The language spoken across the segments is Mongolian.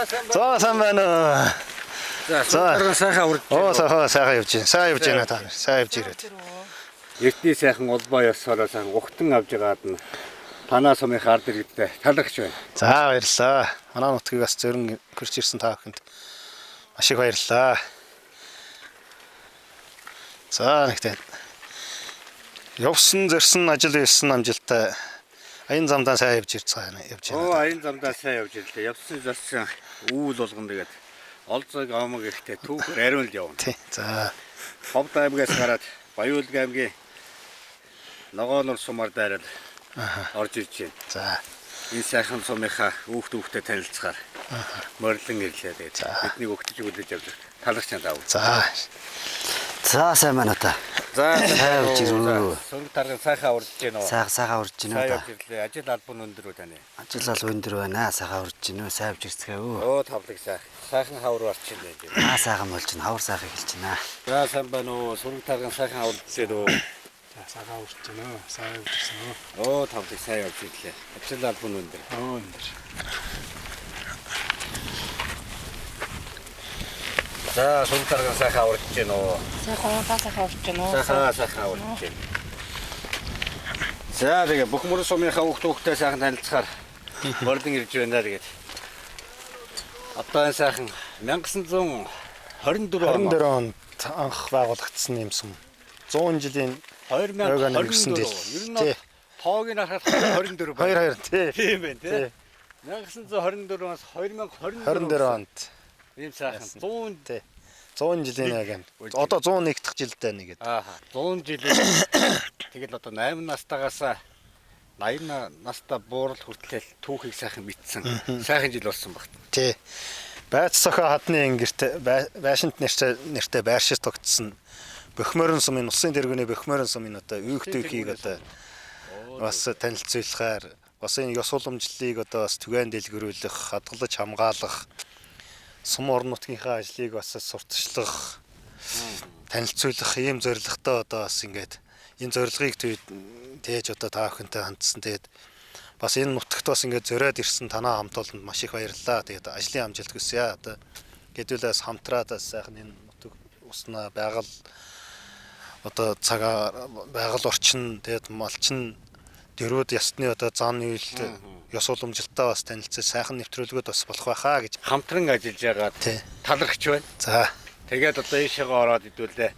За, сайн байна уу? За, За. сайхан урд. Оо, сайхан сайхан явж байна. Сайн явж байна та нар. Сайн явж ирээд. Эртний сайхан улбаа ёсороо сайхан угтан авж байгаад нь танаа сумынхаа ард иргэдтэй талархаж байна. За, баярлалаа. Манай нутгийг бас зөрөн хөрч ирсэн та бүхэнд маш их баярлалаа. За, нэгтэй. Явсан, зорьсон, ажил хийсэн амжилттай. Аян замдаа сайн явж ирж байгаа явж Оо, байна. аян замдаа сайн явж ирлээ. Явсан зорсон үүл болгон тэгээд олзог омог ихтэй түүхэр ариун л явна. Тий. За. Ховд аймгаас гараад Баяуулг аймгийн Ногоонор сумаар дайрал орж ирж байна. За. Энэ сайхан сумынхаа хүүхд хүүхдэд танилцахаар морилон ирлээ. Тэгээд бидний өгтөж хүлээж авч талархаж байна даа. За. За, сайн байна уу та. За, Сайн явж ирв. Сөрөг тарган сайхан урдж гин үү? Сайхан сайхан урж гинөө Сайн та. явж ирлээ. Ажил албан өндөр үү таны? Ажил ал өндөр байна. Сайхан урж гинөө. Сайн явж ирцгээв. Оо, тавлаг сайхан. Сайхан хавар орчин байж байна. Аа, сайхан болж гин. Хавар сайхан эхэлж байна. За, сайн байна уу? Сөрөг тарган сайхан урдж гин үү? За, сайхан урж байна уу? Сайн явж ирсэн үү? Оо, тавлаг сайн явж ирлээ. Ажил албан өндөр. Оо, өндөр. За, сөрөг тарган сайхан урдж гин үү? Сайхан уу, та сайхан урж байна уу? Сайхан сайхан урдж гин. За, тэгээ бүх мөрөн сумынхаа хүүхд хүүхдэд сайхан танилцахаар мордон ирж байна тэгээд. Одоо энэ сайхан 1924 он 24 онд анх байгуулагдсан юм сум. 100 жилийн 2024 жил. Ер нь бол тоог нь харахад 24 байна. 22 тий. Тийм байна тий. Тий. 1924 оноос 2024 24 онд ийм сайхан 100 тий. 100 жилийн яг юм. Одоо 101 дахь жилдээ нэг гэдэг. ааха 100 жилийн тэгэл одоо 8 настайгаас 80 настай буурал хүртэл түүхийг сайхан мэдсэн. Сайхан жил болсон багт. Тий. Байц цохоо хадны ингэрт байшинт нэртэй байршиж тогтсон Бөхмөрөн сумын улсын тэргүүний Бөхмөрөн сумын одоо үйх түүхийг одоо бас танилцуулахаар бас энэ ёс уламжлалыг одоо бас түгээн дэлгэрүүлэх, хадгалж хамгаалах, сум орон нутгийнхаа ажлыг бас сурталчлах, танилцуулах ийм зорилготой одоо бас ингээд энэ зорилгыг тээж одоо та бүхэнтэй хандсан. Тэгээд бас энэ нутагт бас ингээд зориод ирсэн танаа хамт олонд маш их баярлалаа. Тэгээд ажлын амжилт хүсье. Одоо хэдүүлээс хамтраад бас сайхан энэ нутаг уснаа байгаль одоо цагаа байгаль орчин тэгээд малчин дөрүүд ясны одоо зан үйл ёс уламжлалтаа бас танилцаж сайхан нэвтрүүлгүүд бас болох байхаа гэж. Хамтран ажиллаж байгаад Тий. талархаж байна. За, Тэгээд одоо ийшээгээ ороод идүүлээ.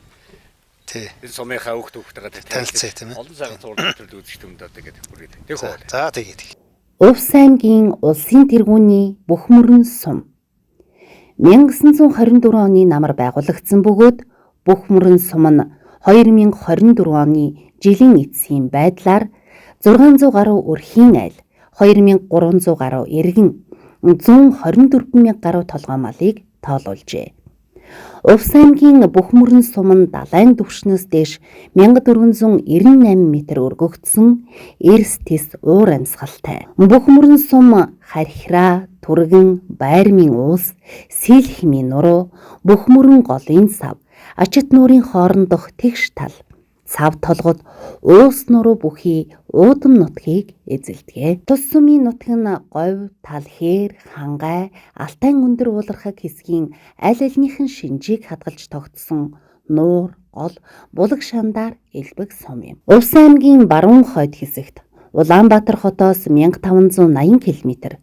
тий. Энэ сумынхаа хүүхд хүүхдтэйгээ Танилцъя, тийм ээ. Олон сайхан зураг төрөл үзэж түмэд одоо гэдэг хүрээд. Тэг За, хөө. за тэгээд. Увс аймгийн улсын тэргүүний Бөхмөрөн сум 1924 оны намар байгуулагдсан бөгөөд Бөхмөрөн сум нь 2024 оны жилийн эцсийн байдлаар 600 гаруй өрхийн айл, 2300 гаруй иргэн, 124 мянга гаруй толгой малыг тоолуулжээ. Увс аймгийн Бөхмөрөн сум нь далайн түвшнээс дээш 1498 м өргөгдсөн эрс тэс уур амьсгалтай. Бөхмөрөн сум Хархираа, Түргэн, Байрмын уулс, Сэл хэмийн нуруу, Бөхмөрөн голын сав, Ачит нуурын хоорондох тэгш тал, цав толгод уус нуруу бүхий уудам нутгийг эзэлдэг. Тус сумын нутг нь говь, талхээр, хангай, алтайн өндөр уулархаг хэсгийн аль альнийхэн шинжийг хадгалж тогтсон нуур, гол, булаг шандаар элбэг сум юм. Увс аймгийн баруун хойд хэсэгт Улаанбаатар хотоос 1580 км,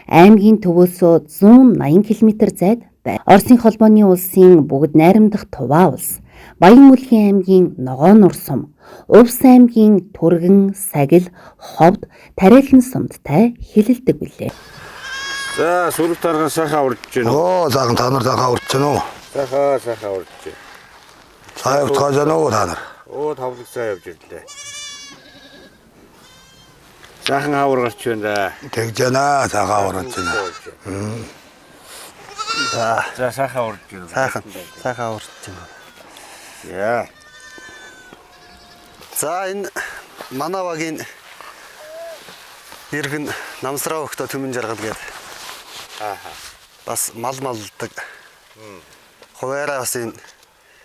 аймгийн төвөөсөө 180 км зайд байна. Оросын холбооны улсын бүгд найрамдах Туваа улс, Баян-Үлгийн аймгийн Ногоонур сум, Увс аймгийн Түргэн, Сагил, Ховд, Тариалан сумдтай хилэлдэг билээ. За, сөрөг тарган сайхан урдж гин үү? Оо, сайхан та нар сайхан урж байна уу? Сайхан сайхан урдж байна. Сайн явцгааж байна уу та нар? Оо, тавлаг сайн явж ирлээ. Сайхан хавар гарч байна да. Тэгж байна, сайхан урж байна. За, За, сайхан урдж байна. сайхан сайхан урж байна. Яа. За, энэ манай багийн иргэн намсраа өгтө төмөн жаргал гээд Ааха. бас мал малдаг. Хуваараа бас энэ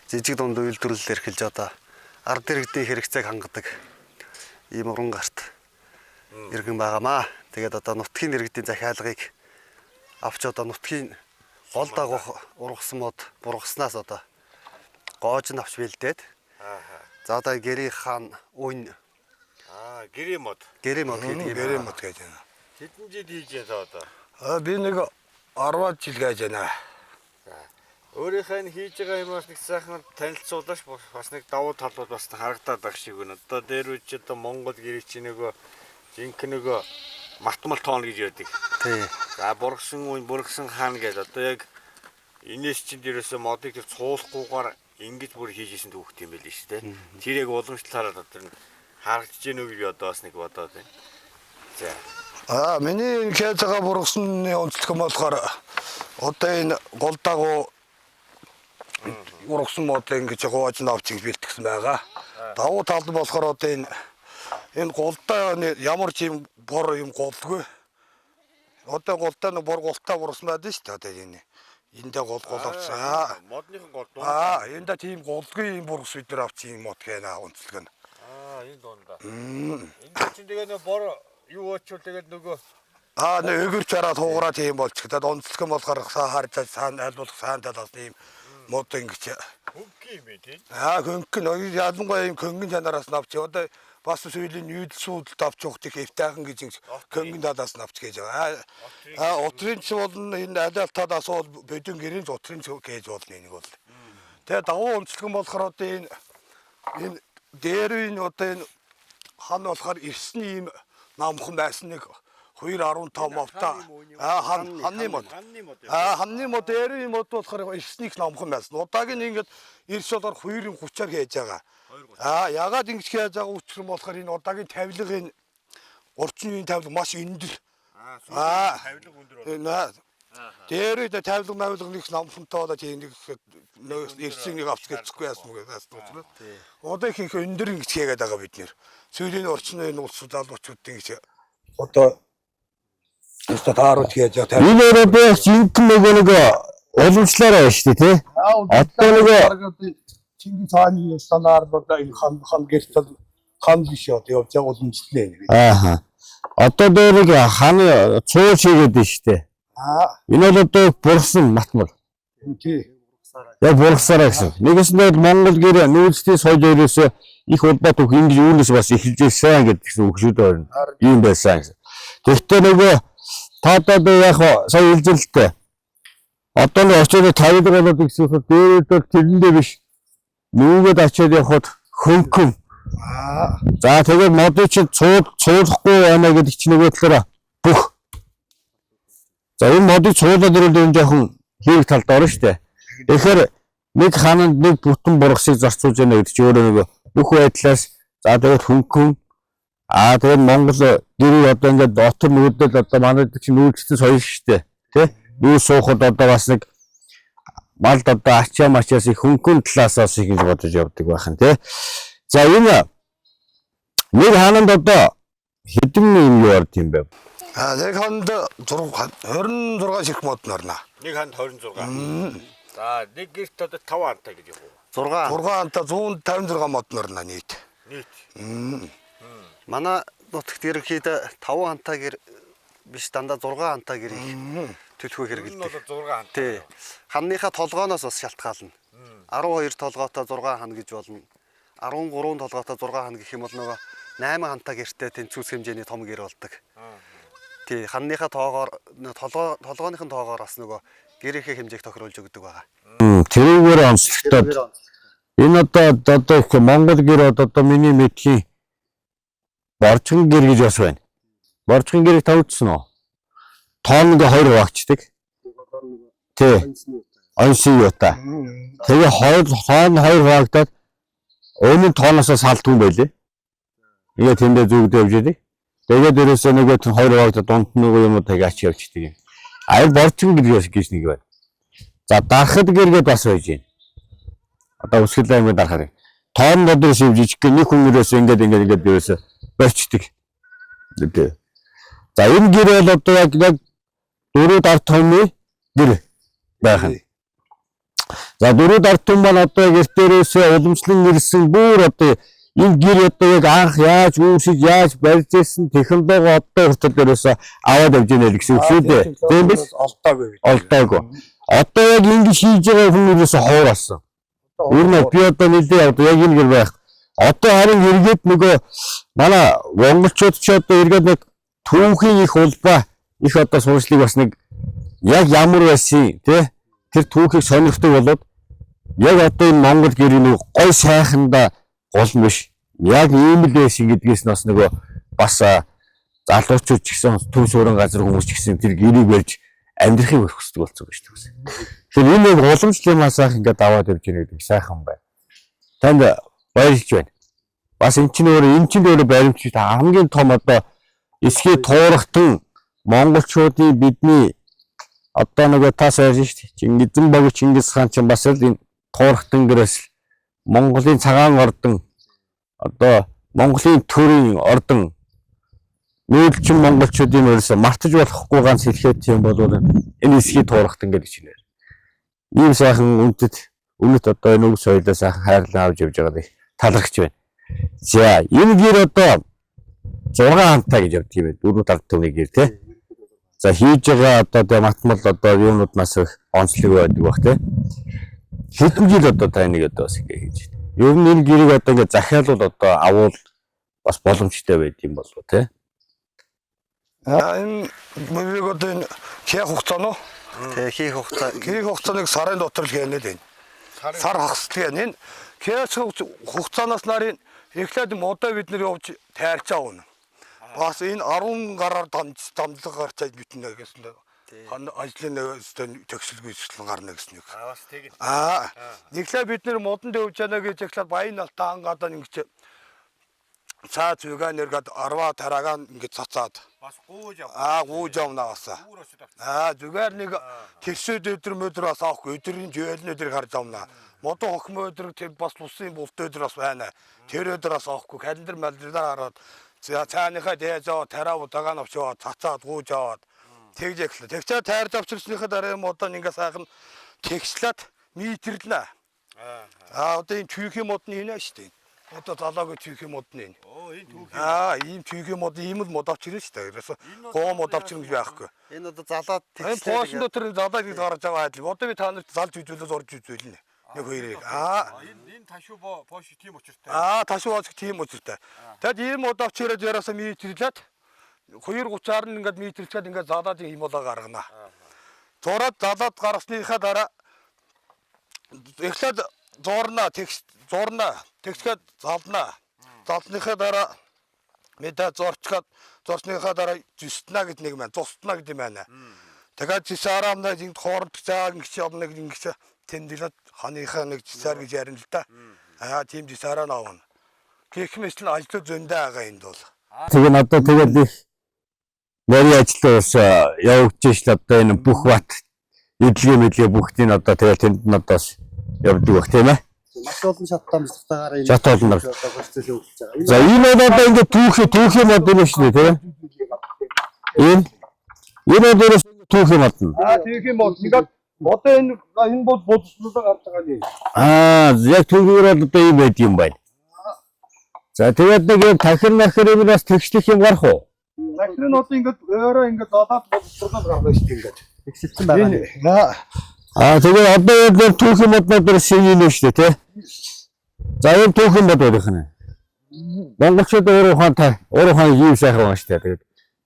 жижиг дунд үйлдвэрлэл эрхэлж одоо ард иргэдийн хэрэгцээг хангадаг ийм уран гарт иргэн байгаамаа. Тэгээд одоо нутгийн иргэдийн захиалгыг авч одоо нутгийн гол дагуух ургасан мод бургаснаас одоо гоож нь авч бэлдээд. За одоо гэрийн хаан үн Аа, гэрийн мод. гэрийн мод гэдэг юм. Гэрийн мод гэж байна. Хэдэн жил хийж байна одоо? Аа би нэг 10 жил гэж байна. Өөрийнхөө энэ хийж байгаа юм бас нэг сайхан танилцуулаач бас нэг давуу талууд бас харагдаад байх шиг байна. Одоо дээр үуч одоо Монгол гэрээ чи нөгөө жинхэнэ нөгөө матмал тоон гэж ярьдаг. Тий. За бургасан үн бургасан хаан гэж одоо яг энэс чинь дээрээсээ модыг тэр цуулахгүйгээр ингэж бүр хийж исэн түүхт юм байл шүү дээ. Тэр яг уламжлалаараа одоо нь харагдаж гэнэ үү гэж би одоо бас нэг бодоод байна. За. Аа миний энэ хийж байгаа бургасны онцлог юм болохоор одоо энэ гол дагуу ургасан мод ингэж хувааж навч гэж бэлтгэсэн байгаа. Давуу тал нь болохоор одоо энэ энэ голдоо ямар ч юм бор юм голгүй. Одоо голдоо нэг бор голтой бургасан байдаг шүү дээ одоо энэ. Эндээ гол гол авсан. Модныхан гол дунд. Аа эндээ тийм голгүй юм бургас бид нар авчих юм мод гэнэ онцлог нь. Аа энэ дундаа. Энд чинь тэгээ нөгөө бор юу очвол тэгээд нөгөө Аа нэг өгөрч хараад хуугараа тийм болчих. Тэгээд онцлог нь болохоор харж цаана аль болох сайн талаас нь ийм мод ингэж хөнгөн юм бэ тийм. Аа хөнгөн ялангуяа ийм хөнгөн чанараас навч. Одоо бас сүүлийн нүүдэл суудалд авч явах их эвтайхан гэж ингэж хөнгөн талаас навч гэж байгаа. Аа утрын ч болно энэ аль аль талаас бол бодин гэрийн утрын ч гэж болно энийг бол. Тэгээ давуу онцлог нь болохоор одоо энэ энэ дээр энэ одоо энэ хан болохоор ирсэн ийм намхан байсан нэг 2.15 мовта. Аа хан ханны мод. Ханны мод. Аа ханны мод дээр мод болохоор ирснийг номхон байсан. Удаагийн ингээд ирс болохоор 2.30-аар хийж байгаа. Аа ягаад ингэж хийж байгаа учир нь болохоор энэ удаагийн тавилгын орчин үеийн тавилга маш өндөр. Аа тавилга өндөр бол. Энэ дээр үед тавилга мавилга нэг номхонтой болоо тийм нэг ирсийг нэг авч гэцэхгүй яасан үг яасан учраас. Одоо их их өндөр ингэж хийгээд байгаа бид нэр. Сүүлийн орчин үеийн улсууд албачуудын гэж одоо өстө тааруулж хийж байгаа. Энэ өөрөө би жинхэнэ нөгөө нэг уламжлалаараа байна шүү дээ тий. Одоо нөгөө Чингис хааны санаар одоо энэ хан хан гэртэл хан биш одоо явж байгаа уламжлалаа энэ. ааха. Одоо дээр нэг ханы цуул шигээд байна шүү дээ. Аа Энэ бол одоо бургасан матмал. тий. Яг бургасараа гэсэн. Нэгэсэндээ бол Монгол гэр нүүлсдийн соёл ерөөсөө их улбаа түүх ингэж үүнээс бас эхэлж ирсэн гэдгсэн өгшүүд байна. Ийм байсан гэсэн. Тэгэхдээ нөгөө та одоо би яг сая хэлж л дээ. Одоо нэг очиод 50 болоод гэсэн хэрэг дээрээ бол тэрэндээ биш. Нүүгээд очиод явхад хөнгөн. Аа За тэгээд модыг чинь цуул цуулахгүй байна гэдэг чинь нөгөө талаараа бүх. За энэ модыг цуулаад ирвэл энэ жоохон хэрэг талд орно шүү дээ. Тэгэхээр нэг хананд нэг бүтэн бургасыг зарцуулж яана гэдэг чинь өөрөө нөгөө бүх байдлаас за тэгээд хөнгөн аа тэгээд Монгол гэрээ одоо ингээд дотор нүүдэл одоо манай чинь нүүлжсэн соёл шүү дээ. Тэ? Нүүл суухад одоо бас нэг малд одоо ачаа мачаас их хөнгөн талаас бас их гэж бодож явдаг байх нь тэ. За энэ нэг хананд одоо хэдэн юм юу орд юм бэ? Аа нэг ханд 6 26 ширх мод норно. Нэг ханд 26. За нэг гэрт одоо 5 хантай гэж явах уу? 6 6 ханта 156 мод норно нийт. Нийт. Манай нутагт ерөнхийдөө 5 хантаа гэр биш дандаа 6 хантаа гэрийг төлхөө Энэ хэрэгэлдэг. бол 6 хантай. Тий. Ханныхаа толгооноос бас шалтгаална. 12 толгойтой 6 хан гэж болно. 13 толгойтой 6 хан гэх юм бол нөгөө 8 хантаа гэртээ тэнцвүүц хэмжээний том гэр болдог. Тий, ханныхаа тоогоор толгой толгооных нь тоогоор бас нөгөө гэрийнхээ хэмжээг тохируулж өгдөг байгаа. Тэрүүгээр онцлогтой. Энэ одоо их Монгол гэр одоо миний мэдхийн борчгон гэр гэж бас байна. Борчгон гэрийг тавьчихсан уу? Тоон ингээ хоёр хуваагддаг. Тий. Онсын юутай. Тэгээ хоёр тоон хоёр хуваагдаад өмнө тооноосоо салдгүй юм байлээ. Тэгээ тэндээ зүгдээ явж идэг. Тэгээд дээрээсээ нөгөө тэр хоёр хуваагдаад дунд нь нөгөө юмуд таг ач явчихдаг юм. Аяр борчгон гэр гэж нэг байна. За дарахад гэргээд бас байж байна. Одоо өсгөл аймаг дарахад. Тоон бодроос юм жижиг нэг хүн ерөөсөө ингээд ингээд ингээд ерөөсөө болчдөг. Тэ. За энэ гэр бол одоо яг яг дөрөв дарт томны гэр байх нь. За дөрөв дарт том маань одоо гэр дээрээсээ уламжлан ирсэн бүр одоо Энэ гэр одоо яг анх яаж үүсэж яаж барьж ирсэн технологи одоо хүртэл ерөөсөө аваад явж байна л гэсэн үг шүү дээ. Тийм биз? Олдоогүй. Олдоогүй. Одоо яг ингэж хийж байгаа хүн ерөөсөө ховор болсон. Ер нь би одоо нэлээд явдаг яг энэ гэр байх. Одоо харин эргээд нөгөө манай монголчууд ч одоо эргээд нэг түүхийн их улбаа их одоо сурчлыг бас нэг яг ямар байсан тий тэр түүхийг сонирхдаг болоод яг одоо энэ монгол гэрийн нэг гой сайхандаа гол нь биш. Яг ийм л байсан гэдгээс нь бас нөгөө бас залуучууд ч гэсэн төв суурин газар хүмүүс ч гэсэн тэр гэрийг барьж амьдрахыг хүсдэг болсон гэж байна. Тэгэхээр энэ яг уламжлал юмаа сайхан ингээд аваад явж байгаа гэдэг сайхан байна. Танд баярлж байна. Бас эн чинь өөрөө эн чинь өөрөө баримтч хамгийн том одоо эсхий туурахтан монголчуудын бидний одоо нөгөө тас ярьж шүү дээ. Чингизэн бог Чингис хаан чинь бас л энэ туурахтан гэрээс л Монголын цагаан ордон одоо Монголын төрийн ордон нүүдэлчин монголчуудын ерөөсө мартаж болохгүй ганц хэлэхэд юм бол энэ эсхий туурахтан гэдэг чинь. Ийм сайхан үнэт үнэт одоо энэ үг соёлоо сайхан хайрлан авч явж байгаа нэг талархаж байна. За энэ гэр одоо 6 хамтаа гэж явдаг юм байна. 4 дард төвний гэр тий. За хийж байгаа одоо тэгээ матмал одоо юунууд нас их онцлог байдаг бах тий. Хэдэн жил одоо та энийг одоо бас ингэ хийж байна. Ер нь энэ гэрийг одоо ингэ захиалвал одоо авуул бас боломжтой байд юм болов тий. Аа энэ мөрийг одоо энэ хийх хугацаа нь Тэ хийх хугацаа хийх хугацааныг сарын дотор л хийнэ л энэ. Сар хагасл хийнэ. Энэ хийх хугацаанаас нарын эхлээд модоо бид нэр явж тайрч аавна. Бас энэ 10 гараар дамжлага гарчаад битнэ гэсэн. Хан ажлын нэг төгсөлгүй зүслэн гарна гэсэн нэг. Аа бас тэг. Аа нэглээ бид нэр модон дэвж яана гэж эхлээд баян алтаа хангаадаа ингэж цаа зүгээ нэргээд арва тарагаа ингэж цацаад Бас гууж ав. аа гууж явна бас. Гүүр очиж авч. Аа зүгээр нэг тэрсүүд өдр мөдөр бас авахгүй өдрийн жөөлн өдрийг харж авна. Модон хохим өдөр тэр бас тусын булт өдөр бас байна. Тэр өдөр бас авахгүй календар малдаар хараад за цааныхаа дээж аваа тараа удагаа навч аваа цацаад гууж аваад тэгж эхлэв. Тэгчээ тайрж авчирсныхаа дараа модон ингээ сайхан тэгслээд митрлээ. Аа одоо энэ чүйхийн мод нь энэ шүү дээ. Одоо залаагүй чүйхийн мод нь энэ. Оо энэ түүх. Аа ийм чүйхийн мод ийм л мод авчирна шүү дээ. Ерөөсө гоо мод авчирна гэж байхгүй. энэ одоо залаад Энэ поош дотор залаад гэж гарч байгаа адил. Одоо би та нарт залж үзүүлээ зурж үзүүлнэ. Нэг хоёрыг. Аа Энэ энэ ташуу боош тийм учиртай. аа ташуу бооч тийм учиртай. Тэгэд ийм мод авчираад ерөөсө митрлээд 2:30-аар нь ингээд митрлчээд ингээд залаад ийм болоо гаргана. Зураад залаад гаргасныхаа дараа эхлээд зурна тэгс зурна тэгсгээд залнаа. Залсныхаа дараа мэдээ зорчоод зорсныхаа дараа зүстнэ гэдэг нэг маань зустна гэдэг юм байна. Тэгээд зисаараа нэг ингэ хооронд цаа ингэж явна нэг ингэж тэмдэглээд ханыхаа нэг зисаар гэж ярина л да. Аа тийм зисаараа навна. Гэх мэт л ажил зөндөө байгаа энд бол. Тэгээ одоо тэгэл их нарийн ажил бас явагдаж шил одоо энэ бүх бат эдлэгээ мэдлэгээ бүгдийг нь одоо тэгэл тэнд нь одоо бас явдаг бах тийм ээ. маш олон шат дамжлагтайгаар энэ Шат олон одоо процесс явуулж байгаа. За энэ бол одоо ингэ түүхий мод юм шүү дээ тийм ээ. Энэ энэ бол ерөөс түүхий мод нь. Аа тийм мод. Ингээд одоо энэ энэ бол бодслоо гарч байгаа нэ. Аа яг түүхээр бол одоо ийм байд юм байна. За тэгээд нэг юм тахир нахир юм бас тэгшлэх юм гарах уу? Захир нь одоо ингээд өөрөө ингээд золоод боловсруулаад гарна шүү дээ ингээд. Тэгсэлсэн байгаа. Энэ аа Аа тэгээд одоо яг түүхий моднууд дээр шинэ юм шүү дээ тий. За энэ түүхий мод байх нь. Монголчууд өөр ухаан та өөр ухаан ийм сайхан байгаа шүү дээ. Тэгээд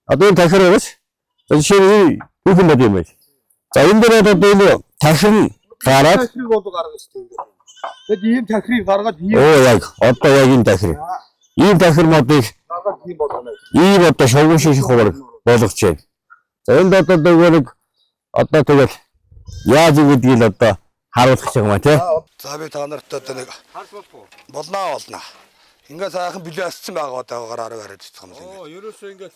одоо энэ тахир байгаас за жишээ нь энэ түүхий мод юм байна. За энэ дээр бол одоо энэ тахир нь гараад тахирыг бол гаргана шүү дээ ингээд. Тэгэд ийм тахирыг гаргаад ийм оо яг одоо яг энэ тахир. Ийм тахир модыг гаргаад ийм болгоно. ийм одоо шовгон шиших хуваар болгож байна. За энд одоо нөгөө нэг одоо тэгэл яаж гэдгийг л одоо харуулах юм аа тий. За би та нарт одоо нэг Харж болохгүй. болноо болно. Ингээ сайхан билээ асцсан байгаа одоо гараараа бариад идэх юм л ингээ. Оо ерөөсөө ингээд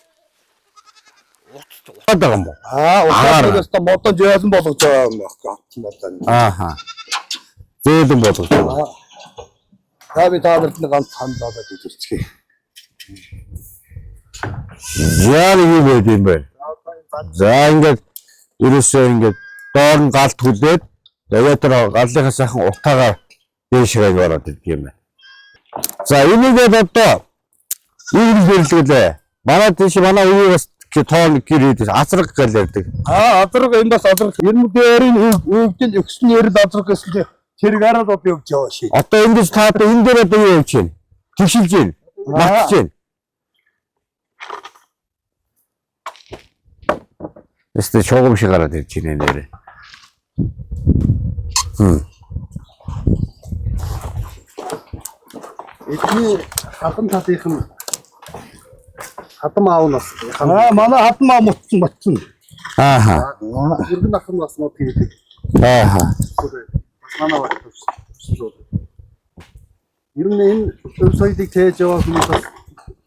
урт Одоо юм уу? Аа Агаар. улаан өстө модон жиалан болгож байгаа юм байхгүй автсан модон. Ааха. Зөөлөн болгож байгаа. За би та нарт нэг ганц санал болоод үзүүлчихье. За нэг юм байд юм байна. За ингээд ерөөсөө ингээд доор нь галт хүлээд тэгээд тэр галлынхаа сайхан утаагаар дээшгээ ороод ирдэг юм байна. За энийг бол одоо ийм гэрлэгэлээ. Манай тийш манай үе бас тоон гэр хийдэг. Азраг гэл ярьдаг. Аа, азраг энэ бас азраг. Энэ дээрийн өвдөл өгсөн нэрэл азраг гэсэн чинь тэр гараад одоо явж яваа ший. Одоо ингэж та одоо энэ дээр одоо юу явж байна? Тэгшилж байна. Мартаж байна. Тэстэ шугам шиг гараад ирж байна нэрээ. Эдний хатан талынх нь хадам аав нь бас Аа, манай хатан маа мутсан ботсон. Ааха. Өргөн ах нь бас мод хийдэг. Ааха. Бас манай баг төвшсөн. Ер нь энэ өв соёлыг тээж яваа хүмүүс бас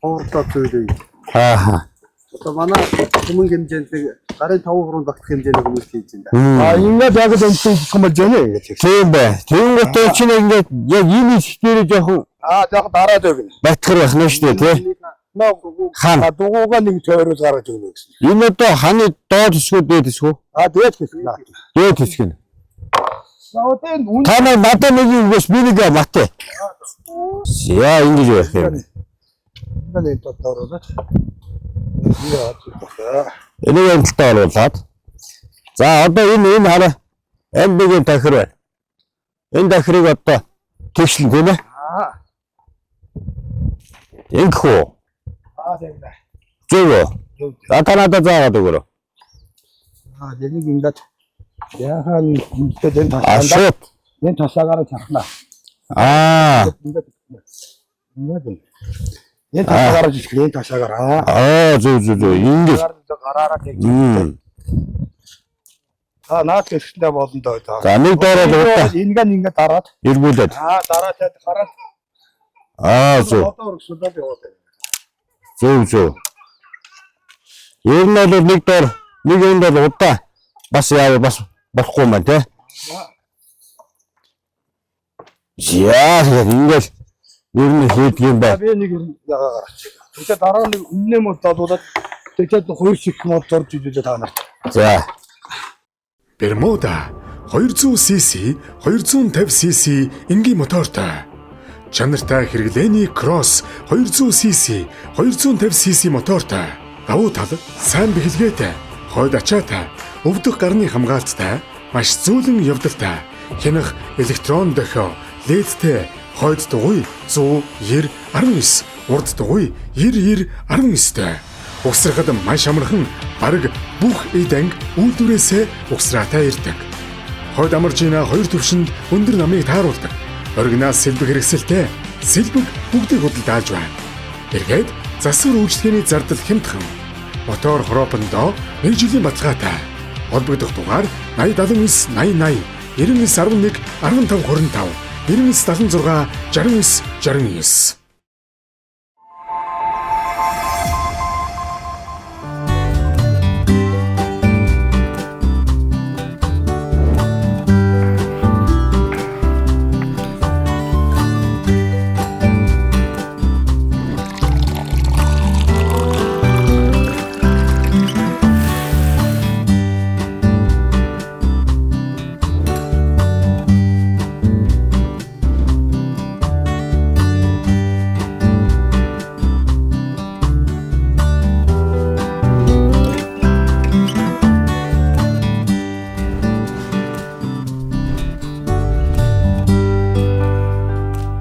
ховордоо зүйл үе. Ааха. Одоо манай хүмүүн хэмжээнд нэг гарын 5% багтах хэмжээний хүмүүс хийж байна. Аа, ингээд яг л өмсөн юм болж байна гэж. Тийм бай. Тэнгүүтээ чинь ингээд яг ийм их дээрээ жоохон Аа, яг дараад өгнө. батгар байх нь шүү дээ, тий? Хан. А дугуугаа нэг тойрол гаргаж өгнө гэсэн. Энэ одоо ханы доод хэсгүү дээд хэсгүү? Аа, дээд хэсэг наа. Дээд хэсэг нь. За, одоо энэ үн Та нар надад нэг юм өгөөс би нэг матэ. Яа ингэж байх юм. энэ дотор оруулаад. Яа, тийм. Энийг амталтаа оруулаад. За одоо энэ энэ хараа. Энэ нэг юм тахир байна. Энэ тахирыг одоо тэгшлэн тийм ээ? Аа. Ингэх үү? Аа, тийм ээ. Зөв үү? За та надад заагаад өгөөрэй. Аа, энийг ингээд яхаа ингээд энэ А тасаа шууд. энэ тасаагаар чахна. Аа. Ингээд ингээд энэ тасаагаар жишг энэ тасаагаар аа. Аа зөв зөв зөв. Ингэж. Гараараа тэг. Мм. Аа, наад гэсэндээ болно доо. За нэг доороо удаа Ингээд ингээд дараад. эргүүлээд. Аа, дараа таад хараад Аа зөв. одоо өргөсөлөө явуулаа. Зөв зөв. Ер нь бол нэг доор нэг юмд бол удаа бас яа бас болохгүй юм байна те. Яа ингээл ер нь хийдэг юм байна. Би нэг юм ягаа гаргачих. Тэгэхээр дараа нэг өмнө мод долуулаад тэгээд хоёр шиг мод зурж идэлээ та нарт. За. Бермуда 200cc, 250cc энгийн мотортой. Чанартай хэрэглээний Cross 200cc, 250cc мотортой. Давуу тал сайн бэхэлгээтэй, хойд ачаатай, өвдөх гарны хамгаалттай, маш зөөлөн явдалтай. Хянах электрон дохио, LED-тэй, хойд дугуй 190 19, урд дугуй 90 19-тэй. Угсрахад маш амархан бараг бүх эд анги үйлдвэрээсээ угсраатай ирдэг. Хойд Амаржина хоёр төвшөнд өндөр намыг тааруулдаг. Оригинал сэлбэг хэрэгсэлтэй сэлбэг бүгдийг худалдаалж байна. Эргээд засвар үйлчлэгээний зардал хямдхан. Мотор хропондоо нэг жилийн баталгаатай. Холбогдох дугаар 80 79 80 80 99 11 15 25 99 76 69 69.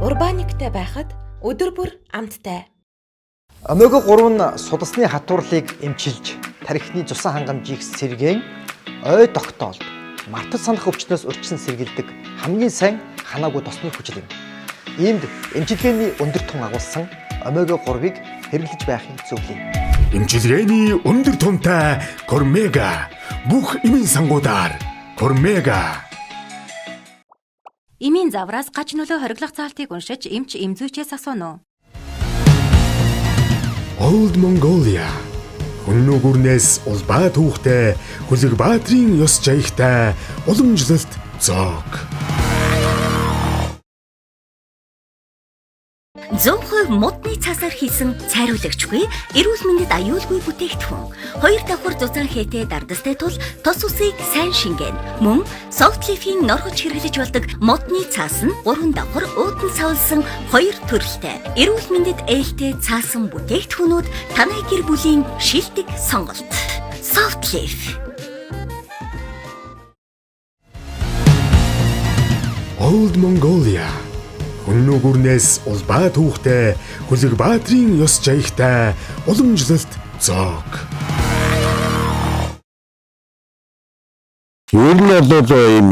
Урбаниктай байхад өдөр бүр амттай. Омега 3 нь судасны хатуурлыг эмчилж, тархины цусан хангамжийг сэргээн, ой тогтоолд, мартаж санах өвчнөөс урьдчилан сэргийлдэг хамгийн сайн ханаагүй тосны хүчил юм. Иймд эмчилгээний өндөр тун агуулсан омега 3-ыг хэрэглэж байхыг зөвлөе. Эмчилгээний өндөр тунтай Кормега бүх эмийн сангуудаар Кормега. Эмийн завраас гач нөлөө хориглох заалтыг уншиж эмч эмзүүчээс асууна уу? Old Mongolia Хүннү гүрнээс улбаа түүхтэй Хүлэг Баатрын ёс жаягтай уламжлалт зоог. 100% модны цаасаар хийсэн цайруулагчгүй, эрүүл мэндэд аюулгүй бүтээгдэхүүн. Хоёр давхар зузаан хээтэй дардастай тул тос усыг сайн шингээнэ. Мөн Softleaf-ийн норгож хэрэглэж болдог модны цаас нь 3 давхар уудан савлсан 2 төрөлтэй. Эрүүл мэндэд ээлтэй цаасан бүтээгдэхүүнүүд танай гэр бүлийн шилдэг сонголт. Softleaf. Old Mongolia Хүннү гүрнээс улбаа түүхтэй Хүлэг Баатрын ёс жаягтай уламжлалт зоог. Ер нь бол ийм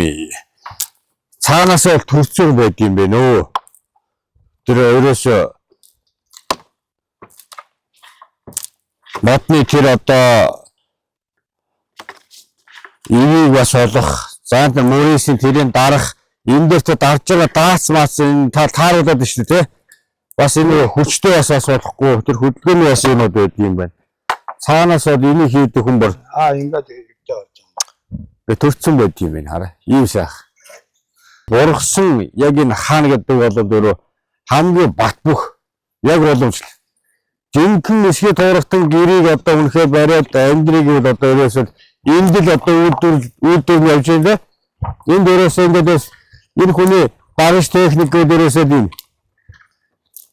цаанаас бол төрцөг байд юм бэ нөө. Тэр ерөөсөө модны тэр одоо эвийг бас олох, за мөрөөсийн тэрийн дарах, энэ дээр тэ дарж байгаа даац маац энэ та тааруулаад байна шүү дээ, тэ. Бас энэ хүчтэй бас бас болохгүй тэр хөдөлгөөний бас юмуд байд юм байна. Цаанаас бол энийг хийдэг хүн бол Ингээд хэрэгтэй болж байгаа. Бэ төрцөн байд юм байна хараа. Ийм сайх. Бургасан яг энэ хаан гэдэг бол өөрөө хамгийн бат бөх яг боломжтой. Жинхэнэ эсхий туурахтан гэрийг одоо үнэхээр бариад амьдрыг бол одоо ерөөсөө энд л одоо үйлдвэр явж байна да. Энд ерөөсөө ингээд бас энэ хүний барж техникүүд ерөөсөө юм.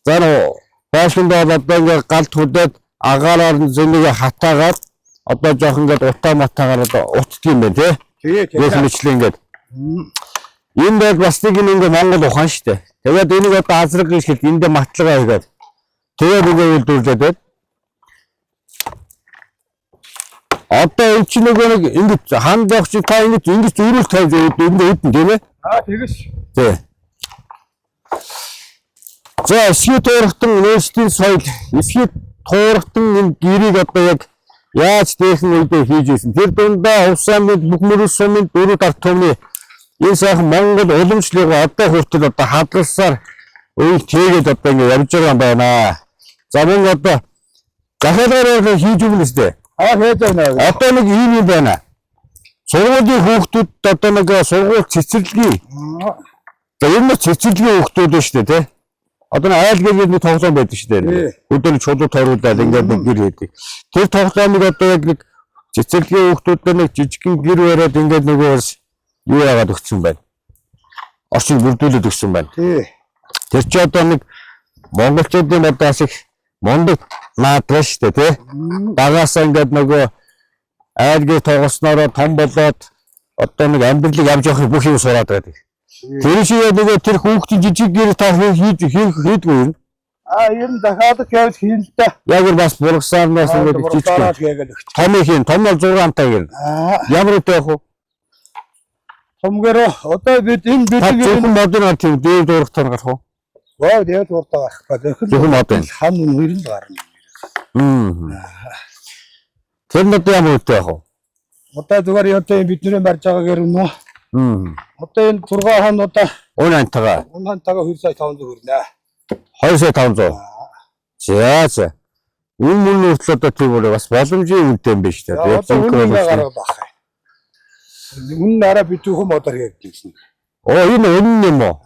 За нөө байшинд бол одоо ингээд галт хөдөөд агаараар нь зөнийг хатаагаад одоо жоох ингээд утаа матаагаар одоо утдаг юм байна тий. Тэгээ Яг мэтлээ ингээд. Энэ бол бас нэг юм ингээд Монгол ухаан шүү дээ. Тэгээд энийг одоо азраг гэж хэлдэг. Эндээ матлага хийгээд. Тэгээд ингээд үйлдвэрлээд байна. Одоо энэ чинь нөгөө нэг ингэж ханд явах чи та ингэж ингэж өрөөл тавьж ингээд үүдэн тийм ээ. Тэгээс. Тий. За эсхий туурахтан нөөцийн соёл, эсхий туурахтан энэ гэрийг одоо яг яаж дээхэн үедээ хийж ирсэн. Тэр дундаа Увсан мэд бүх мөрөс сумын дөрөв ард түмний энэ сайхан Монгол уламжлалыг одоо хүртэл одоо хадгалсаар үйл тэгээд одоо ингэ явж байгаа юм байна. За мөн одоо захиалгаар хийж өгнө үстэй. Хийж байна. Одоо нэг ийм юм байна. Сургуулийн хүүхдүүд одоо нэг сургууль цэцэрлэгийн. За ер нь цэцэрлэгийн хүүхдүүд нь шүү дээ, тий? Одоо нэг айл гэр нэг тоглоом байдаг шүү дээ. Өдөр нь чулуу тойруулаад ингээд нэг гэр хийдэг. Тэр тоглоомыг одоо яг нэг цэцэрлэгийн хүүхдүүд нэг жижигхэн гэр бариад ингээд нөгөө юу яагаад өгсөн байна. Орчин бүрдүүлээд өгсөн байна. Тэр чи одоо нэг монголчуудын одоо бас их мундаг наадгаа шүү дээ, тий? Багаасаа ингээд нөгөө айл гэр тоглосноороо том болоод одоо нэг амьдралыг авч явахыг бүх юм сураад байдаг. Тэр шиг нөгөө тэр хүүхдийн жижиг гэр та хийж хийдгүй юм. Ер нь захиалга явж хийн л да. Яг л бас бургасаанаас ингээд жижиг. Том их юм, том бол 6 амтаа гэрнэ. Ямар үтэй явах вэ? Томгороо одоо бид энэ Та зөвхөн модын ард тийм дээр дуурах тань гарах уу? Гоо дээр дуурдаа гарах ба. Зөвхөн мод байна. Хан үнэр нь гарна. Тэр нь одоо ямар үтэй явах вэ? Одоо зүгээр одоо бидний барьж байгаа гэр үнэ. Одоо энэ 6 хан одоо Үн антага. Үн антага 2 сая 500 хүрнэ. 2 сая 500. За за. Үн мөн хүртэл одоо тийм үү бас боломжийн үнэтэй юм биш үү? Одоо үнэ гаргаад байх. Үнэн арай битүүхэн модоор хийдэг гэсэн. Оо энэ үнэн юм уу?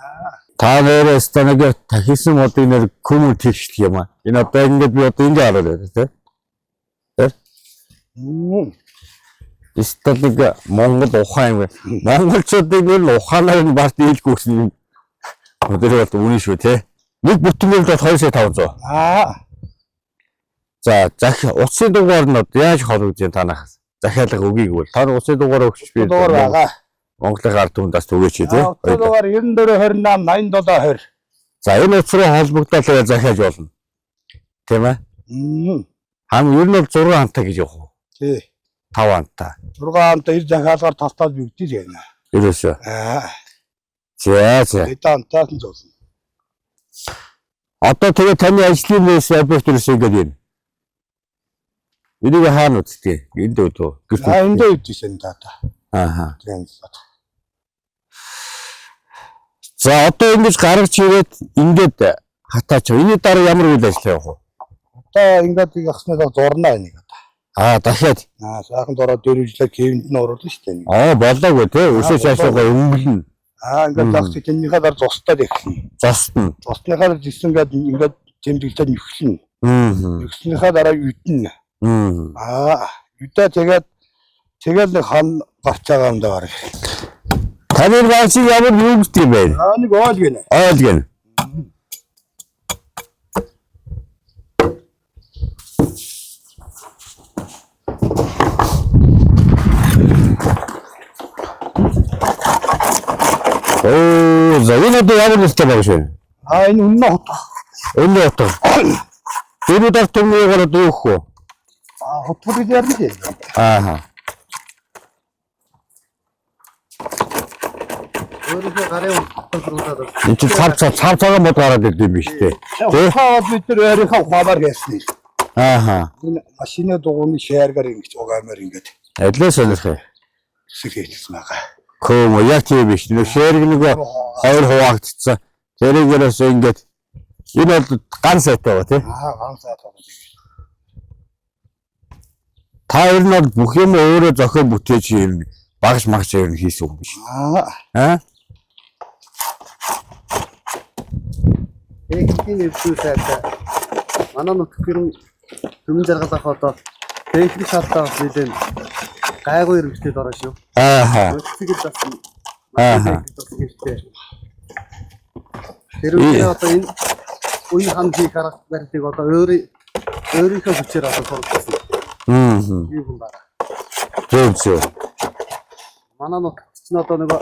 Та нэрээс таныг тахисан модыг нэр хүмүүн тэгшлэх юм аа. Энэ одоо ингээд би одоо ингэ хараад байна тий. Тэр. Эсвэл нэг Монгол ухаан юм. Монголчуудыг нэр нь ухаанаар нь барт ийлгүй гэсэн юм. Тэр бол үнэн шүү тий. Нэг бүтэн мөрөд бол 2 сая 500. За захи утсын дугаар нь одоо яаж холбогдож байна танахаас? Захиалга үгийг бол та утсын дугаар өгч би Дугаар байгаа. Монголын ард түмэнд бас түгээч тий. Утсын дугаар 94 28 87 20. За энэ утас руу холбогдоод захиалж болно. Тийм ээ? Хам ер нь бол 6 хамтаа гэж явах уу? Тий. 5 хамтаа. 6 хамтаа 90 захиалгаар талтаад бигдэж байна. Ерөөсөө. За за. Хэдэн хамтаас нь зовсон. Одоо тэгээ таны ажлын мэс объект ерөөсөө ингэж юм. Энийг хаана үзтгийг? Энд үү? Гэрт. Энд үзсэн та та. Ааха. За одоо ингэж гаргаж ирээд ингээд хатаач. Энэний дараа ямар үйл ажиллагаа явах вэ? Одоо ингээд явахснаа зурнаа энийг одоо. Дахиад. Сайхан дороо дөрвөлжлөө кевэнд нь оруулна шүү дээ. Болоогүй тий. Өсөө цаашаа өнгөлнө. Аа ингээд зогс тэрнийхээ дараа зустаад эхэлнэ. Зостно. Зусныхаа дараа жисэн ингээд ингээд тэмдэглээд нөхлөнө. Нөхснийхээ дараа үднэ. Аа үдээ тэгээд тэгэл нэг хан гарч байгаа юм даа бараг. Таны багшийг ямар юу гэдэг юм бэ? Аа нэг ойл гинэ. Ойл гин. Оо, за энэ одоо ямар нэртэй багш вэ? Аа энэ үнэн хутга. Өнөө утга. Дөрөв дах түмнийг одоо юу өгөх вэ? Аа хутга гэж ярина дээ. Ааха. Өөрийнхөө гарын утгуулаад Энд чинь цав цав цав цагаан мод гараад ирд юм биш үү? Тэ? Ухаан бол бид нар ойрынхаа ухаанаар хийсэн. Ааха. Энэ машины дугуйны шааргаар ингэж угаамаар ингэж Адлаа сонирх юм. хэсэг хийчихсэн байгаа. Көм яг тийм биш. Нэг шээрэг нэг хоёр хуваагдцсан. Тэрийгээрээс ингээд энэ бол ган сайтай байгаа тий. Аа ган сайтай байгаа. Та ер нь бол бүх юм өөрөө зохион бүтээж юм багш магш ер нь хийсэн юм биш. Аа. Аа? Техникийн эвгүй сайтай. Манай нутг гэрэн Түмэн жаргалах одоо техник шалдаа бас нэлээд гайгүй өргөжтэй ороо шүү. Ааха. Мотоцикл бас Ааха. бас хэрэгтэй. Тэр үеийн одоо энэ үе хан хийх арга барилыг одоо өөрийнхөө хүчээр одоо сургасан. Мм. Ийм хүн байна. Зөв зөв. Манай нутагт чинь одоо нөгөө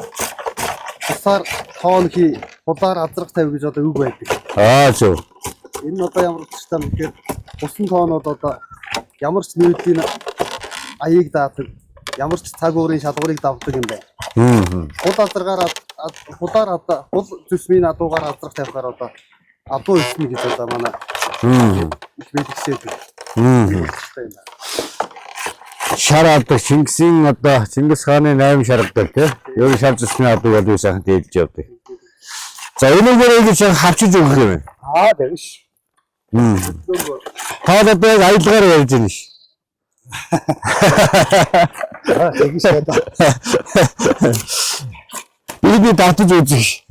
тусаар тоон хий, хулаар азрах тавь гэж одоо үг байдаг. Аа зөв. Энэ нь одоо ямар учиртай юм гэхээр усан тоонууд одоо ямар ч нүүдлийн аяыг даадаг, ямар ч цаг уурын шалгуурыг давдаг юм байна. Хул азаргаар хулаар одоо хул зүсмийн адуугаар азрах тавихаар одоо адуу өснө гэж одоо манай их бэлгсээд. Учиртай юм байна. Шар алдаг Чингисийн одоо Чингис хааны 8 шар алдаг тий. Ер нь шар зүсмийн алдаг бол юу сайхан дээлж явдаг. За энэгээр ингэж хавчиж өгөх юм байна. Аа тэгш. Та одоо яг аялгаар ярьж байна ш. Аа тэгш одоо. Би давтаж үзэх.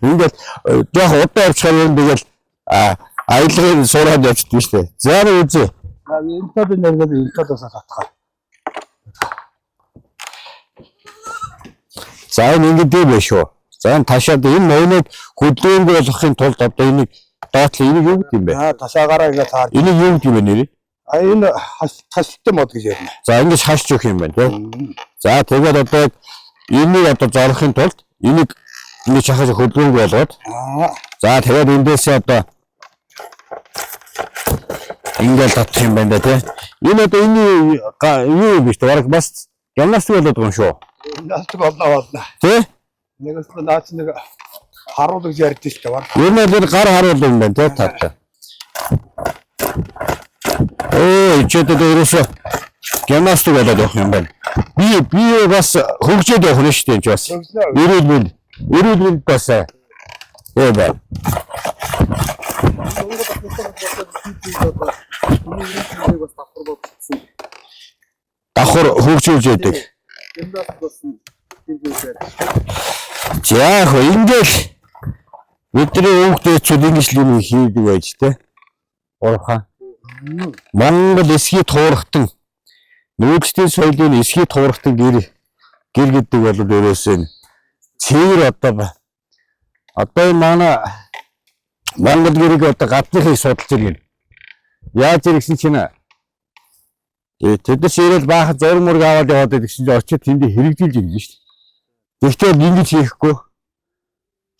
Ингээд жоох удаа явчихаар юм тэгэл аялгыг сураад явчихдаг шүү дээ. За нэг үзье. Аа энэ талын нэргээд энэ талаас татгаа. За энэ ингээд юм байна шүү. За энэ ташаад энэ ноёныг хөдөлгөөнгүй болгохын тулд одоо энийг доотлоо энийг юу гэдэг юм бэ? Аа ташаагаараа ингээд таар. Энийг юу гэдэг юм бэ нэрээ? А энэ хашилтын мод гэж ярина. За ингэж хашж өгөх юм байна тий. За тэгээд одоо энийг одоо зорохын тулд энийг ингэж шахаж хөдөлгөөнгүй болгоод Аа за тэгээд эндээсээ одоо ингээл татах юм байна да тий. Энэ одоо энэ юу юм биш үү? Бараг бас гимнастик болоод байгаа юм шүү. гимнастик болно болно. Тий? Нэгээс нь наач нэг харуул гэж ярьдээ шүү дээ. Бараг. Ер нь бол гар харуул юм байна тий таатай. Ичээд одоо ерөөсөө гимнастик болоод явах юм байна. Би бас хөгжөөд явах нь шүү дээ энэ ч бас. Эрүүл мэнд бас ээ байна. Бас давхар бодсон. Давхар хөгжүүлж яадаг. Гимнастик болсон тийм зүйлээр. За яг хөө ингээл бидний өвгдөөчүүд ингэж л юм хийдэг байж тээ. Урхан. Монгол эсхий туурахтан нүүдэлчдийн соёлын эсхий туурахтан гэр гэр гэдэг бол ерөөсөө цэвэр одоо одоо энэ манай Монгол гэрийг одоо гадныхыг судалж иргэн. Яаж ирсэн чинь тэд нар ширэл баахан зураг мураг аваад яваад байдаг чинь очиж тэнд хэрэгжүүлж ирнэ шүү дээ. Гэхдээ ингэж хийхгүй.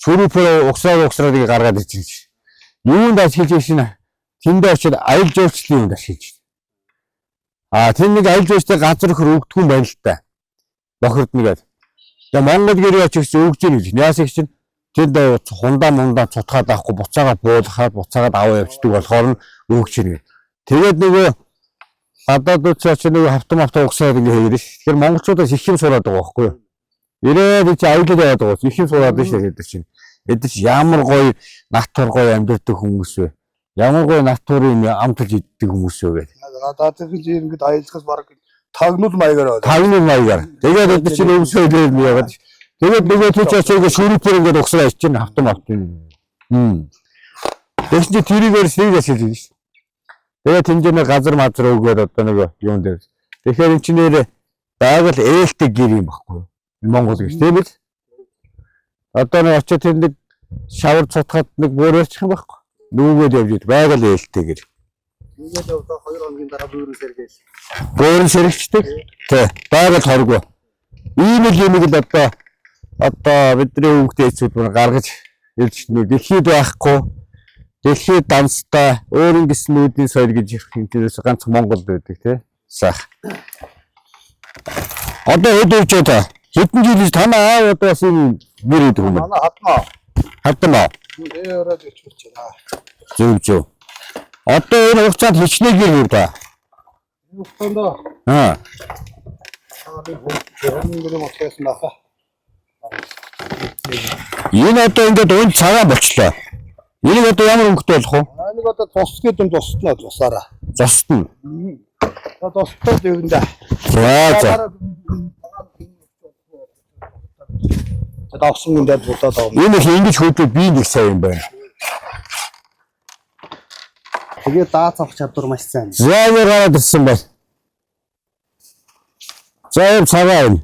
Шүрүүпээр угсраад ийг гаргаад ирчих чинь. Юунд ашиглаж ирсэн тэндээ очиж аялал жуулчлалын юмд ашиглаж байна. Аа тэр нэг аялал жуулчлалын газар хөр өгдөггүй юм байна л та. Бохирдно гэдэг. Тэгээ Монгол гэрээ очих чинь өгж ийн гэж. Яасыг чинь тэнд хундаа мундаа цутгаад авахгүй буцаагаад буулгахаад буцаагаад аваа явчихдаг болохоор нь өгч ийн гэдэг. Тэгээд нөгөө гадаадууд ч очиж нөгөө хавтан мавтан угсаад ингэ хийгэрэ ш. Тэгэхээр монголчуудаас их юм сураад байгаа байхгүй юу? Ирээд чи аялал яваад байгаа. Их юм сураад байна шүү дээ чинь. Эд чи ямар гоё натур гоё амьдардаг хүмүүс вэ? Ямар гоё натурын амталж иддэг хүмүүс вэ гэдэг. Гадаадын чинь ингээд аялахаас бараг тагнуул маягаар байна. Тагнуул маягаар. Тэгээд эд чинь өмсөөлөө юм яваад. Тэгээд нөгөө тийч очиж шүрүүпээр ингээд угсраа ичж чинь автом автом. Тэгсэн чинь тэрийг өөрсдийг ашиглаж байна шүү. Тэгээд тэмдэнэ газар мазар өгөөд одоо нөгөө юун дээр. Тэгэхээр эн чинь нэр байгаль ээлтэй гэр юм баггүй юу? Монгол гэж тийм үү? Одоо нэг очиж тэр нэг шавар цутгаад нэг бөөрөөрчих юм байхгүй. Нүүгээд явж ид байгаль ээлтэй гэр. Ингээд явдаа 2 хоногийн дараа бөөрөн сэргээл. Бөөрөн сэрэгчдэг. Тий. Байгаль хоргүй. Ийм л юм л одоо бидний өвгдээ эцүүд мөр гаргаж ирж нэг дэлхийд байхгүй. Дэлхийд данстай өөр ингэсэн нүүдний соёл гэж хэмтэрээс ганц Монгол байдаг тий. Сайх. Одоо хэд үеч та хэдэн жил танаа аав одоо бас ийм нэр өгдөг юм байна. Манай хадмаа. Хадмаа. Тэгээ өрөөд өчмөж байна. Зөв зөв. Одоо энэ хугацаанд хичнээн гэр үү та? Энэ хугацаанд Аа. нэг хөрөнгө мотгоос наха. Энэ одоо ингээд унд цагаан болчлоо. Энийг одоо ямар өнгөтэй болох вэ? Нэг одоо тус гэдэг юм тустнаа тусаараа. Зостно. За тустай дэгэндэ. За за. Давсан гүндээ булаад авна. Энэ их ингэж хөөдөө би нэг сайн юм байна. Тэгээд даац авах чадвар маш сайн. За яа гараад ирсэн байна. За юм цагаан юм.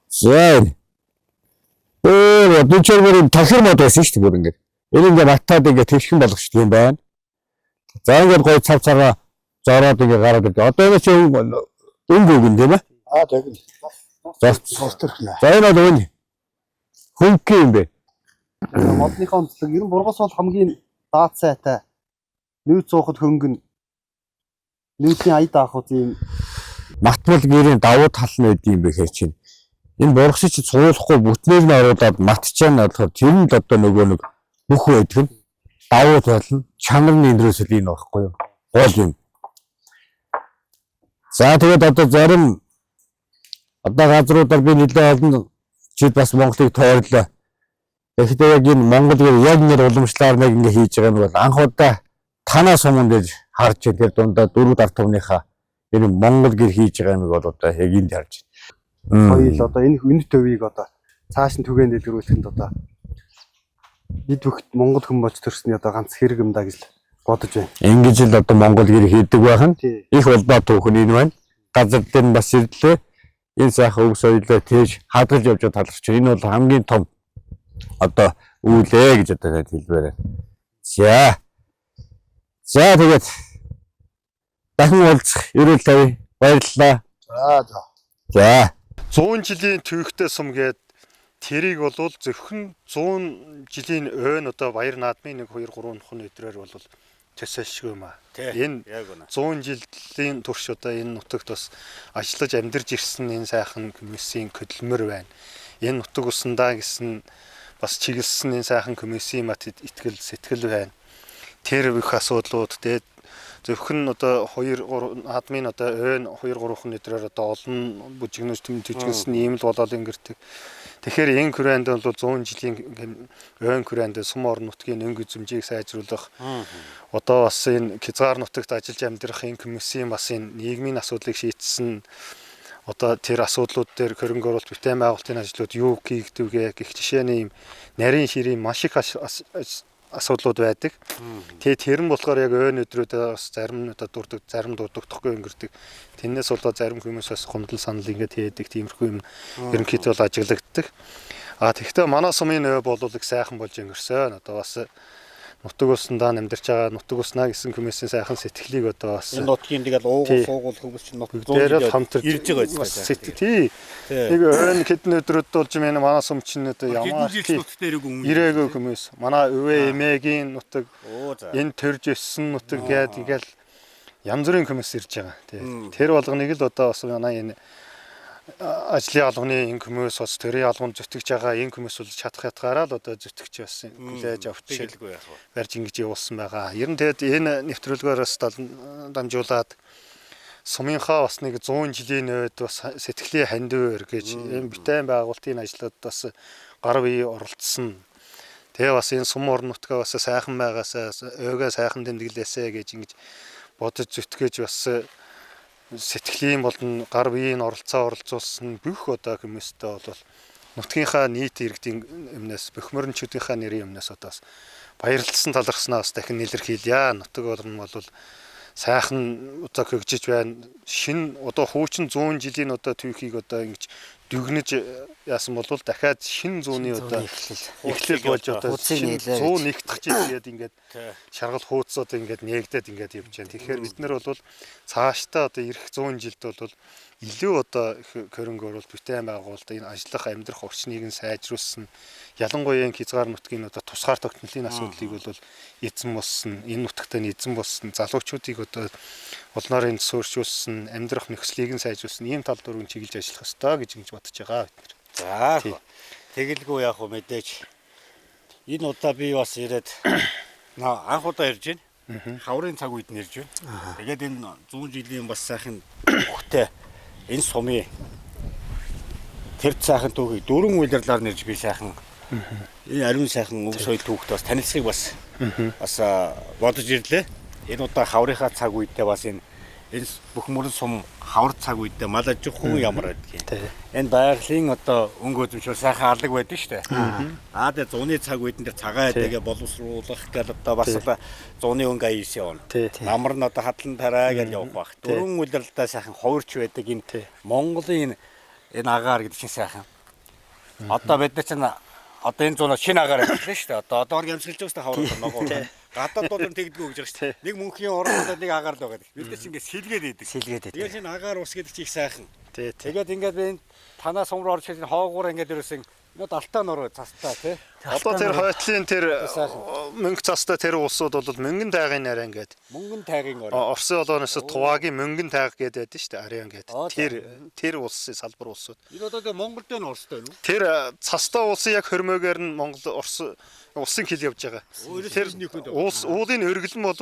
За юм. Өөр дүнчээр бүр тахир мод байсан шүү дээ бүр ингээд. Энэ ингээд батаад ингээд тэгшхэн болгочдөг юм байна. За ингээд гоё цав цагаан зороод ингээд гараад ирдэг. Одоо энэ чи өнгө өгөн тийм ээ? Аа тэгнь. Зоц. Зостөрхнө. За энэ бол үн. Хөнгөн юм бэ. Модныхоо онцлог ер нь бургас бол хамгийн даад сайтай. Нүүц суухад хөнгөн. Нүүцийн ая даах уу тийм Матмал гэрийн давуу тал нь байд юм бэ хэр чинь. Энэ бургасыг чи цуулахгүй бүтнээр нь оруулаад матчаа нь болохоор тэр нь л одоо нөгөө нэг бүх байдаг нь давуу тал нь чанар нь эндрээс л энэ байхгүй юу? Гол юм. За тэгээд одоо зарим одоо газруудаар би нэлээд олон жил бас Монголыг тойрлоо. Тэгэхдээ яг энэ Монгол гэр яг нэр уламжлалаар нэг ингэ хийж байгаа юм бол анх удаа танаа суман дээр харж байна. Тэр дундаа 4 дарт төвнийхаа энэ Монгол гэр хийж байгаа юм бол одоо яг энд харж байна. соёл одоо энэ үнэт төвийг одоо цааш нь түгээн дэлгэрүүлэхэд одоо бид бүгд Монгол хүн болж төрсний одоо ганц хэрэг юм да гэж л бодож байна. Ингэж л одоо Монгол гэр хийдэг байх нь Тий. их улбаа түүхэн энэ байна. Газар дээр нь бас ирлээ. Энэ сайхан өв соёлоо тээж хадгалж явж байгаа таларч. Энэ бол хамгийн том одоо үүлээ гэж одоо танд хэлмээр байна. За. За тэгээд дахин уулзах ерөөл тавь. Баярлалаа. За за. За. 100 жилийн төвхтэй сум гээд тэрийг болвол зөвхөн 100 жилийн ойн одоо баяр наадмын 1 2 3 нөхөн өдрөөр бол төсөөлшгүй юм аа. Энэ Яг үнэ. 100 жилийн турш одоо энэ нутагт бас ажиллаж амьдарч ирсэн энэ сайхан комиссийн хөдөлмөр байна. Энэ нутаг усандаа гэсэн бас чиглэсэн энэ сайхан комиссийн мат итгэл сэтгэл байна. Тэр их асуудлууд тэгээд зөвхөн одоо 2 3 наадмын одоо ойн 2 3 өдрөөр одоо олон бүжигнүүч төм төжиглсэн ийм л болоод өнгөрдөг. Тэгэхээр энэ хүрээнд бол 100 жилийн ойн хүрээнд сум орон нутгийн өнгө үзмжийг сайжруулах одоо бас энэ хязгаар нутагт ажиллаж амьдрах энэ комиссийн бас энэ нийгмийн асуудлыг шийдсэн одоо тэр асуудлууд дээр хөрөнгө оруулалт бүтээн байгуулалтын ажлууд юу хийгдвэ гэх жишээний юм нарийн ширийн маш их асуудлууд байдаг. Тэгээ тэр нь болохоор яг ойн өдрүүдээ бас зарим нь одоо дурдаг, зарим дурддаггүй өнгөрдөг. Тэрнээс болоод зарим хүмүүс бас гомдол санал ингээд хийдэг тиймэрхүү юм ерөнхийдөө бол ажиглагддаг. А тэгэхдээ манай сумын ой бол их сайхан болж өнгөрсөн. Одоо бас нутаг усандаа амьдарч байгаа нутаг уснаа гэсэн хүмүүсийн сайхан сэтгэлийг одоо бас Энэ нутгийн тэгэл уугуул Тий. суугуул хүмүүс чинь нут бүгдээрээ л хамтарч ирж байгаа юм бас тий. Нэг ойн хэдэн өдрүүд болж юм манай сум чинь одоо ямар Хэдэн жил нутагт ирээгүй юм. ирээгүй хүмүүс. Манай өвөө эмээгийн нутаг Оо за. энэ төрж өссөн нутаг гээд ингээл янз бүрийн хүмүүс ирж байгаа. Тий. Тэр болгоныг л одоо бас манай энэ ажлын албаны энэ хүмүүс бас төрийн албанд зүтгэж байгаа энэ хүмүүс бол чадах ятгаараа л одоо зүтгэж бас хүлээж авч Тэгэлгүй яах вэ? барьж ингэж явуулсан байгаа. Ер нь тэгэд энэ нэвтрүүлгээр бас дамжуулаад сумынхаа бас нэг 100 жилийн үед бас сэтгэлийн хандив гэж энэ бүтээн байгуулалтын ажлууд бас гар бие оролцсон. Тэгээ бас энэ сум орон нутгаа бас сайхан байгаасаа ойгоо сайхан тэмдэглээсэ гэж ингэж бодож зүтгэж бас сэтгэлийн болон гар биеийн оролцоо оролцуулсан бүх одоо хүмүүстэй бол нутгийнхаа нийт иргэдийн өмнөөс бөхмөрөнчүүдийнхаа нэрийн өмнөөс одоо бас баярлалсан талархснаа бас дахин илэрхийлье. Нутаг орн бол сайхан одоо хөгжиж байна. Шинэ одоо хуучин 100 жилийн одоо түүхийг одоо ингэж дүгнэж яасан бол дахиад шинэ зууны одоо эхлэл болж одоо шинэ 100 нэгдэх жил гээд ингээд шаргал хууц одоо ингээд нээгдээд ингээд явж байна. Тэгэхээр бид нар бол цаашдаа одоо ирэх 100 жилд бол илүү одоо хөрөнгө оруулалт бүтээн байгуулалт энэ ажиллах амьдрах орчныг нь сайжруулсан, ялангуяа энэ хязгаар нутгийн одоо тусгаар тогтнолын асуудлыг бол эзэн болсон, энэ нутагт нь эзэн болсон, залуучуудыг одоо улнаар энэ суурьшуулсан, амьдрах нөхцөлийг нь сайжруулсан ийм тал дөрвөн чиглэж ажиллах ёстой гэж ингэж бодож байгаа бид нар. За тэгэлгүй яг хөө мэдээж энэ удаа би бас ирээд анх удаа ирж байна. Хаврын цаг үед нь ирж байна. Тэгээд энэ 100 жилийн бас сайхан хөхтэй энэ сумын тэр сайхан түүхийг дөрвөн улирлаар нэрж би сайхан энэ ариун сайхан өв соёл түүхт бас танилцахыг бас бас бодож ирлээ. Энэ удаа хаврынхаа цаг үедээ бас энэ бүх мөрөн сум хавар цаг үедээ мал аж ахуйн ямар байдгийг. Энэ байгалийн одоо өнгө үзэмжээр сайхан алаг байдаг шүү дээ. Аа тэгээ зуны цаг үед энэ цагаан эдэгээ боловсруулах гэл одоо бас зуны өнгө аяс явна. Намар нь одоо хадлан тараа гэж явах бах. Дөрвөн улиралдаа сайхан ховирч байдаг энэ Монголын энэ агаар гэдэг чинь сайхан. Одоо бид нар чинь одоо энэ зунаа шинэ агаар авчихлаа шүү дээ. Одоо одоогор ямсгалж байгаа шүү дээ хавар ногоо. Гадаад бол тэгдэггүй гэж байгаа шүү дээ. Нэг мөнхийн оронд нэг агаар л байгаа. Бид нар чинь ингээд сэлгээд идэг. Сэлгээд идэг. Тэгээд энэ агаар ус гэдэг чинь их сайхан. Тэгээд ингээд би энэ танаа сум руу орж ирсэн хоогуур ингээд ерөөсөн энэ алтан нуруу цастай тий. Одоо тэр хойтлын тэр мөнгө цастай тэр улсууд бол мөнгөн тайгын нарийн ингээд. Мөнгөн тайгын орой. Оросын олооноос Тувагийн мөнгөн тайг гэдэг байдаг шүү дээ. Ариан гэдэг. Тэр улсын салбар улсууд. Энэ одоо тэр Монгол дээр нь Оростой байна уу? Тэр цастай улсын яг хөрмөөгөр нь Монгол Орос улсын хил явж байгаа. Тэр улс уулын өргөлн бол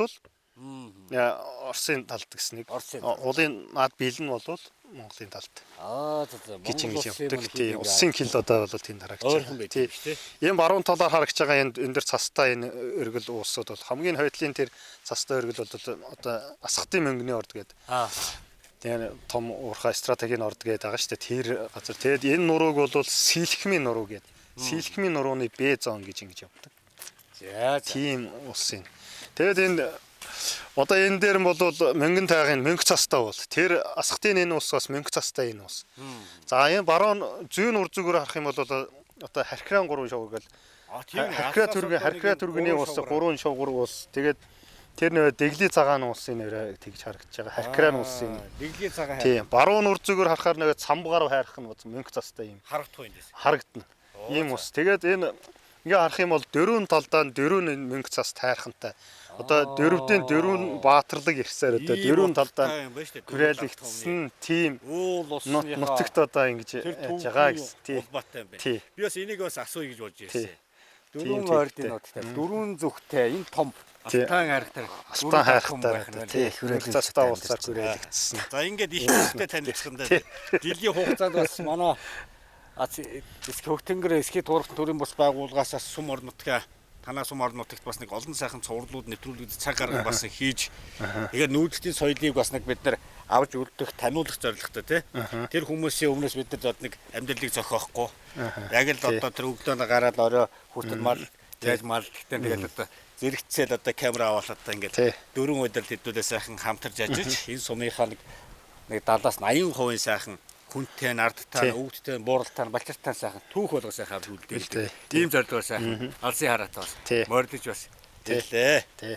Оросын талд гэсэн нэг. Уулын наад биел нь бол Монголын талд. Аа за гэж ингэж явдаг. Тий, улсын хил одоо бол тийм харагдаж байна. Тий. Энэ баруун талаар харагдаж байгаа энэ энэ дэр цастай энэ өргөл улсууд бол хамгийн хойдлын тэр цастай өргөл бол одоо асхтын мөнгөний орд гэдэг. Аа. Тэр том уурхай стратегийн орд гэдэг байгаа шүү дээ. Тэр газар. Тэгээд энэ нурууг бол Силхмийн нуруу гэдэг. Силхмийн нурууны Б зон гэж ингэж явдаг. За. Тийм улсын. Тэгээд энэ одоо энэ дээр нь бол мөнгөн тайгын мөнгө цастай бол тэр асхтын энэ улс бас мөнгө цастай энэ улс. За энэ баруун зүүн ур зүгөөр харах юм бол одоо хархираан гурван шувуу гэл. Хархираа түргэний улс гурван шувгуур улс. Тэгээд тэр нөө дэглийн цагаан улсын нэрээ тэгж харагдаж байгаа. Хархираан улсын. Дэглийн цагаан. Тийм. Баруун ур зүгөөр харахаар нөгөө цамбгаар хайрах нь мөнгө цастай юм. Харагдах юм дэс. Харагдана. Ийм ус. Тэгээд энэ ингээ харах юм бол дөрвөн талдаа дөрвөн мөнгө цас тайрхантай. Одоо дөрвдийн дөрвөн баатарлаг ирсээр одоо дөрвөн талдаа хүрээлэгдсэн тийм нутагт одоо ингэж яаж байгаа гэсэн тийм. Би бас энийг бас асууя гэж бодож ирсэн. Дөрвөн ойрдын нутагтай, дөрвөн зүгтэй энэ том алтан хайрхтар, алтан хайрхтар тий мөнгө цастай улсаар хүрээлэгдсэн. За ингээд их ихтэй танилцсан даа. Жилийн хугацаанд бас манай Хөгтөнгөр эсхий туурах төрийн бус байгууллагаас сум орон нутгаа танаа сум орон нутагт бас нэг олон сайхан цувралууд нэвтрүүлгүүд цаг гарган бас хийж тэгээд нүүдэлтийн соёлыг бас нэг бид нар авч үлдэх таниулах зорилготой тий. Тэр хүмүүсийн өмнөөс бид нар нэг амьдралыг зохиохгүй. Яг л одоо тэр өглөө гараад орой хүртэл мал яаж мал гэхдээ тэгээд одоо зэрэгцээл одоо камера аваад одоо ингээд дөрвөн өдөр хэдүүлээ сайхан хамтарч ажиллаж энэ сумынхаа нэг 70-аас 80% сайхан хүнтэй, нардтай, өвдтэй, бууралтай, балчиртай сайхан түүх болго сайхан авч үлдээ. Тийм зорилгоор сайхан алсын хараатай бас морилж бас ирлээ. Тий.